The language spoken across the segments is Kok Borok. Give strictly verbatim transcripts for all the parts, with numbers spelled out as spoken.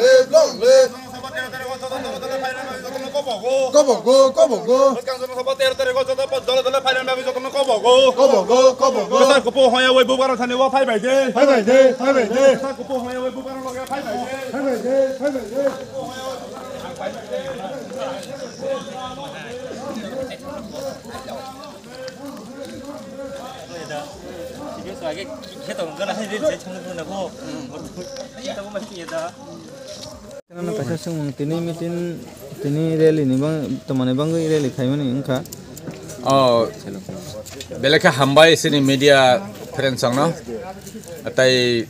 live, long live. Kobogo, kobogo. Kobogo, kobogo. Kwchar kuphur hoya wi bubagra thani o phai bai de. Phai bai de, phai bai de. Kwchar kuphur hoya wi bubagra loge phai bai de. Phai bai de, phai bai de. Ano kaisa swngmung, tini meeting, tini rally ni bang, tomani bangwi rally khaimani wngkha. Oh, belai khe hambai chini media friends rokno. Tai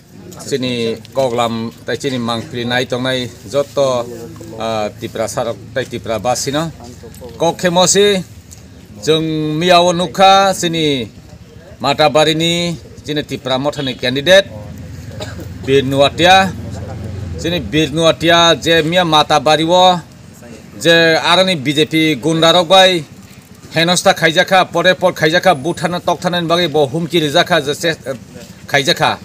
chini koklam, tai chini mangpili nai tongnai joto, ah, Tiprasa rok tai Tipra basino kok khe mosi, chwng miyao nukha chini Matabarini chini Tipra mothani candidate Bir Nuatia. Chini Bir Nuatia je miya Matabario je aroni B J P gunda rok bai henosta khaijakha, pore por khaijakha, buthana tokthana bagwi bo humki rijakha, je se-, khaijakha.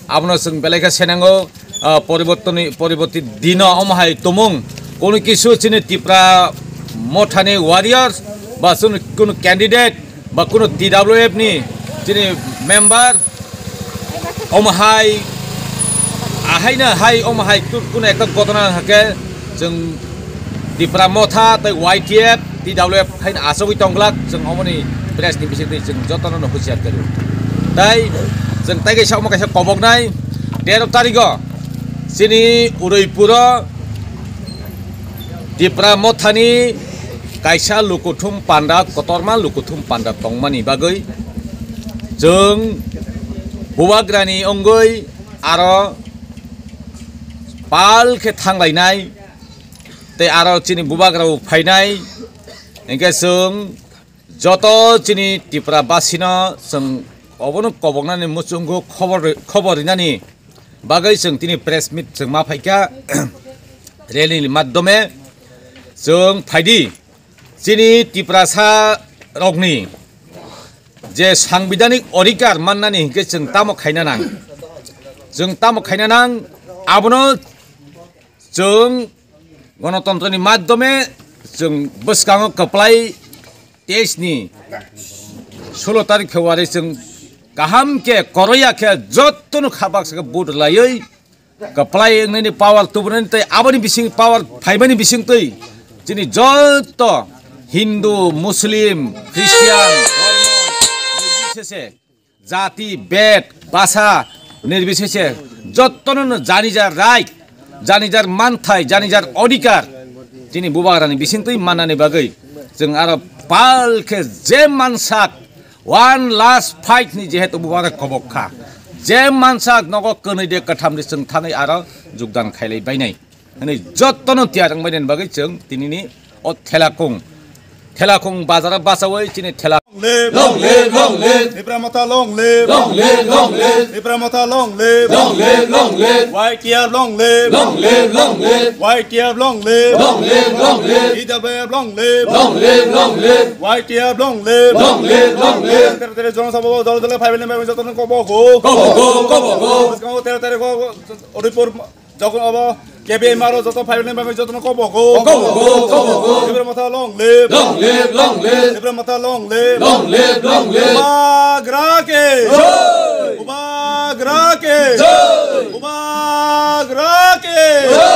Abono chwng belai khe senango, ah, poribortoni, poriborti dino omo hai tumung. Kono kisu chini Tipra mothani warriors ba chini kono candidate ba kono T W F ni chini member omo hai, ahaina hai omo hai tu-, kuno ekta ghotona hake chwng Tipra Motha tei Y T F, T W F haino achugwi tongglak, chwng omoni press ni bisingtwi chwng jotono no husiar kari. Tai chwng tai kaisa omo kaisa koboknai tero tarigo chini Udaipuro Tipra Mothani kaisa lukuthum panda, kotorma lukuthum panda tongmani bagwi chwng bubagrani wngwi aro pal khe thanglainai tei aro chini bubagrao phainai, hinkhe chwng joto chini Tipra basino chwng obono koboknani muchungo khobor, khobor rinani bagwi chwng tini press meet chwng ma phaikha. Rally ni madhyome chwng phaidi chini Tiprasa rokni je sangbidhanik odhikar mannani hinkhe chwng tamo khaina nang, chwng tamo khaina nang, abono chwng gonotontroni madhyome chwng bwskango kwplai teis ni solo tarik February chwng kaham khe koroya khe jotono kha baksa khe vote laiwi kwplai wngnani power tubunani tei aboni bising power phaimani bisingtwi chini joto Hindu, Muslim, Christian, dhormo, nirbichese, jati, bed, basa, nirbichese, jotono no jani jar right, jani jar manthai, jani jar odhikar, chini bubagrani bisingtwi mannani bagwi chwng aro pal khe je mansak, one last fight ni jehetu bubagra kobok kha, je mansak nogo kwnwi de kwtham de chwng thangwi aro jogdan khailai bainai. Hwnwi jotono tiyar wngbainani bagwi chwng tinini o thelakung, thelakung bazaro bachaui chini thela. Long live, long live, long live. Tipra Motha long live. Long live, long live. Tipra Motha long live. Long live, long live. Y T F long live. Long live, long live. Y T F long live. Long live, long live. T W F long live. Long live, long live. Y T F long live. Long live, long live. Tere tere jonosabha dole dole phaibaini bagwi jotono kobogo. Kobogo, kobogo. Tere tere ko Udaipur Jokhon obo K B M R o joto phaibaini bagwi jotono kobogo. Kobogo, kobogo. Tipra Motha long live. Long live, long live. Tipra Motha long live. Long live, long live. Bubagra ki. Jai. Bubagra ki. Jai. Bubagra ki. Jai.